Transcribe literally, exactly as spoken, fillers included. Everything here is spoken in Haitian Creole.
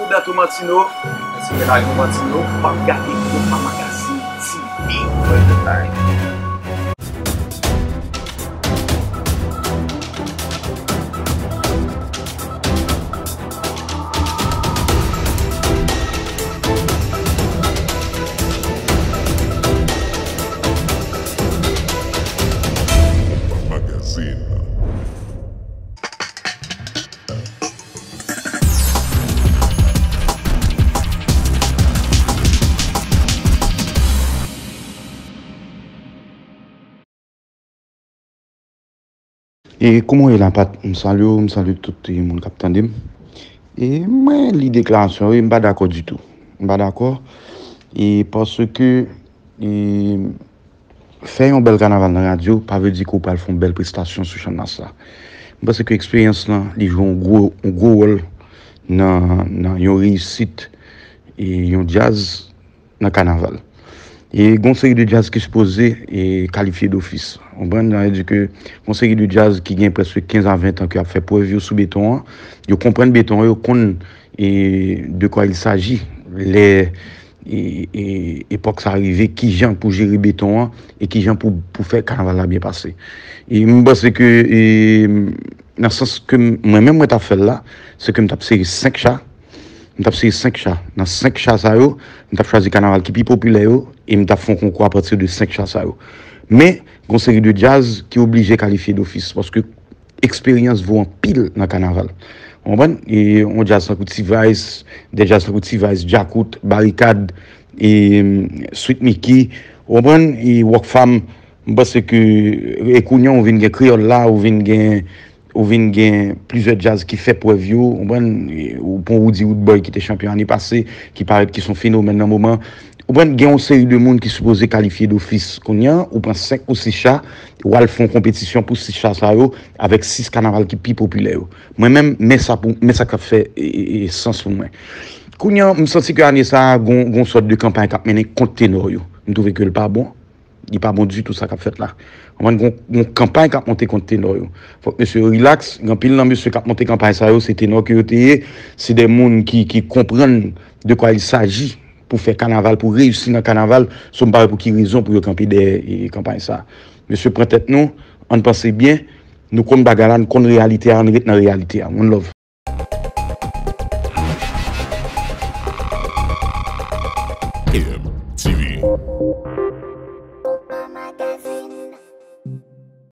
Nan tou Mantino, si gen lage Mantino, p ap gate gwo pa magazin T V all the time. Magazine. E kòman w ye la, Pat? M salye w, m salye tout moun k ap tande m. E mwen li deklarasyon yo, m pa dakò ditou. M pa dakò. E paske e fè yon bèl kanaval nan radyo pa vle di ke w pral fè yon bèl prestasyon sou Channmas la. M panse ke eksperyans lan, li jwe yon gwo, yon gwo wòl nan, nan yon reyisit e yon djaz nan kanaval. E gon seri de djaz ki sipoze e kalifye dofis. Ou konprann? Sa vle di ke gon seri de djaz ki gen prèske kenz a ven tan ke ap fè prèv yo sou beton an. Yo konprann beton an, yo konn e de quoi il s'agit lè e, e, epòk sa rive, kijan pou jere beton an e kijan pou, pou fè kanaval la byen pase. E m panse ke e, nan sans ke m- mwen menm mwen t ap fè l la, se ke m t ap sere senk cha, m t ap sere senk cha. Nan senk cha sa yo, m t ap chwazi kanaval ki pi popilè yo e m t ap fè yon konkou apati de senk cha sa yo. Men, gon seri de djaz ki oblije kalifye dofis paske eksperyans vo anpil nan kanaval. Ou konprann? E yon djaz tankou T-Vice, de djaz tankou T-Vice, Djakout, Barikad, e Sweet Micky, ou konprann? E Rockfam, m panse ke e kounye a ou vin gen Kreyòl la, ou vin gen ou vin gen plizyè djaz ki fè prèv yo, ou konprann? E ou pran Roody Roodboy ki te chanpyon ane pase, ki parèt ki se yon fenomèn nan moman. Ou konprann? Gen yon seri de moun ki sipoze kalifye dofis. Kounye a, ou pran senk ou sis cha, w al fè yon konpetisyon pou sis cha sa yo avèk sis kanaval ki pi popilè yo. Mwen menm, men sa pou, men sa k ap fè e, e, e, sans pou mwen. Kounye a, m santi ke ane sa a, gon, gon sòt de kanpay k ap mennen kont tenò yo. M twouve ke l pa bon. Li pa bon ditou sa k ap fèt la. Ou konprann? Gon, gon kanpay k ap monte kont tenò yo. Fòk mesye yo rilaks. Gen anpil nan mesye k ap monte kanpay sa yo, se tenò ke yo te ye. Se de moun ki, ki konprann de quoi il s'agit pou fè kanaval, pou reyisi nan kanaval. So m pa wè pou ki rezon pou yo kanpe dèyè e, kanpay sa. Mesye, pran tèt nou, ann panse byen. Nou konn bagay la, nou konn reyalite a, ann ret nan reyalite a. One love. M T V.